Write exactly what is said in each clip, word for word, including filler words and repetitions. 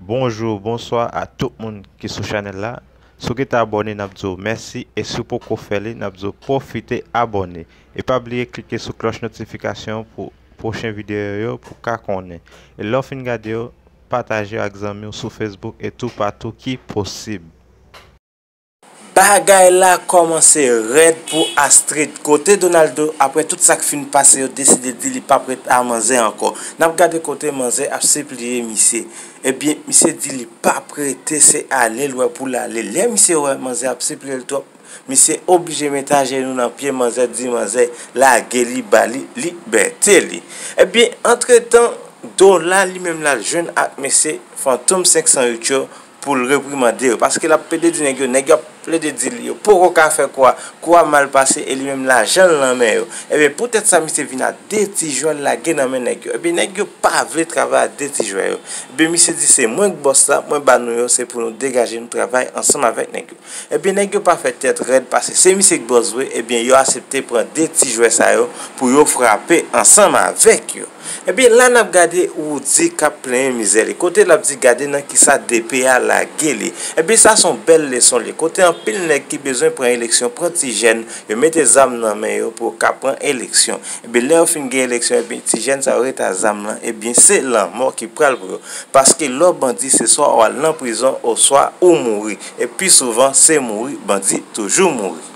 Bonjou, bonswa a tout moun ki sou chanèl la. Si w gentan abòne, n ap di w mèsi, e si w poko fè li, n ap di w pwofite abòne. E pa bliye klike sou klòch notifikasyon pou pwochen videyo yo pou w ka konnen. E lè w fin gade yo, pataje yo ak zanmi w sou Facebook e toupatou ki posib. Bagay la kòmanse rèd pou Astrid. Kote Donaldo, apre tout sa k fin pase, yo deside di li p ap ret a manzè ankò. N ap gade kote manzè ap sipliye misye. Ebyen, misye di li p ap rete, se ale l wè pou l ale. Lè misye wè manzè ap sipliye l twòp, misye oblije met ajenou nan pye manzè, di manzè lage li, ba li libète li. Ebyen, antretan, Dola li menm l al jwenn ak mesye Fantom senk san uit yo, pou l reprimande yo, paske l ap plede di nèg yo, nèg yo ap plede di l yo poko ka fè kou a, kou a mal pase e li menm lajan l nan men yo. Ebyen, poutèt sa, misye vin ak de ti jwè l lage nan men nèg yo. Ebyen, nèg yo pa vle travay ak de ti jwè yo. Ebyen, misye di, se mwen k bòs la, mwen ba nou yo, se pou nou degaje nou travay ansanm avèk nèg yo. Ebyen, nèg yo pa fè tèt rèd, paske se misye k bòs vre, ebyen, yo aksepte pran de ti jwè sa yo pou yo frape ansanm avèk yo. Ebyen, la n ap gade Roody k ap plenyen mizè li. Kote l ap di, gade nan kisa D P a lage li. Ebyen, sa se yon bèl leson li. Kote anpil nèg ki bezwen pran eleksyon, pran ti jèn, yo mete zam nan men yo pou yo ka pran eleksyon. Ebyen, lè yo fin gen eleksyon, ebyen, ti jèn sa yo ret a zam lan, ebyen, se lanmò ki pral pou yo. Paske lè w bandi, se swa w al nan prizon, oswa ou mouri. E pi souvan, se mouri, bandi toujou mouri.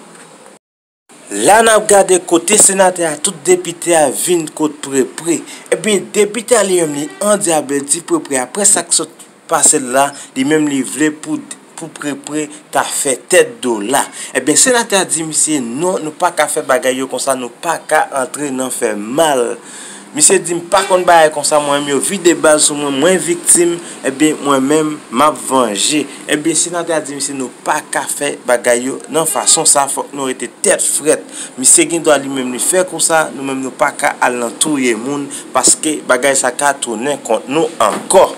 La n ap gade kote senatè a, tout depite a vin kot Prepre. Ebyen, depite a li menm li andyable, di Prepre, apre sa k sot pase l la, li menm li vle pou, pou Prepre ta fè tèt Dola. Ebyen, senatè a di misye, non, nou pa ka fè bagay yo konsa, nou pa ka antre nan fè mal. Misye di, m pa konn bagay konsa, mwen menm yo vide bal sou mwen, mwen viktim, ebyen, mwen menm, m ap vanje. Ebyen, senatè a di misye, nou pa ka fè bagay yo nan fason sa, fòk nou rete tèt frèt. Misye gen dwa li menm li fè konsa, nou menm nou pa ka al nan touye moun, paske bagay sa ka tounen kont nou ankò.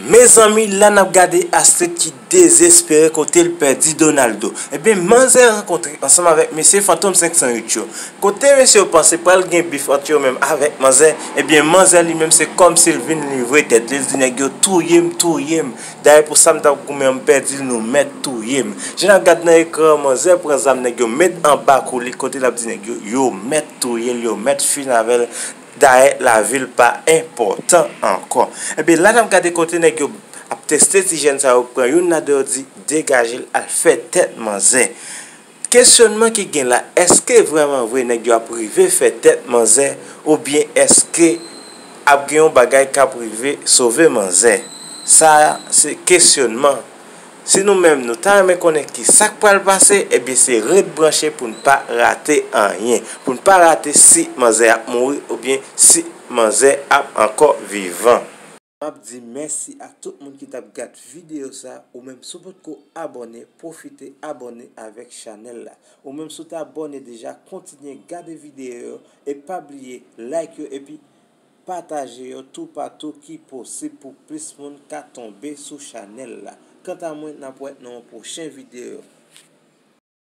Mezanmi, la n ap gade Astrid ki dezespere kote l pèdi Donaldo. Ebyen, manzè rankontre ansanm avèk mesye Fantom senk san uit yo. Kote mesye yo panse pral gen bif ant yo menm avèk manzè, ebyen, manzè li menm se kòmsi l vin livre tèt li, l di nèg yo touye m, touye m. Dayè pou sa m t ap goumen an m pèdi l, nou mèt touye m. Jan n ap gade nan ekran an, manzè pran zam nèg yo met anba kou li, kote l ap di nèg yo, yo mèt touye l, yo mèt fin avè l. Dayè, lavi l pa enpòtan ankò. Ebyen, la n ap gade kote nèg yo ap teste ti jèn sa yo, pran youn ladan yo di, degaje l al fè tèt manzè. Kesyònman ki gen la, èske vrèman vre nèg yo ap rive fè tèt manzè, oubyen èske ap gen yon bagay k ap rive sove manzè? Sa a, se kesyònman. Si nou menm, nou ta renmen konnen ki sa k pral pase, ebyen, se ret branche pou n pa rate anyen, pou n pa rate si manzè ap mouri oubyen si manzè ap ankò vivan. M ap di mèsi a tout moun ki t ap gad videyo sa, ou menm si w potko abòne, pwofite abòne avèk chanèl la. Ou menm si w te abòne deja, kontinye gade videyo yo e pa bliye like yo epi pataje yo toupatou ki posib pou plis moun ka tonbe sou chanèl la. Kanta mwen, n ap wè nan yon pwochen videyo.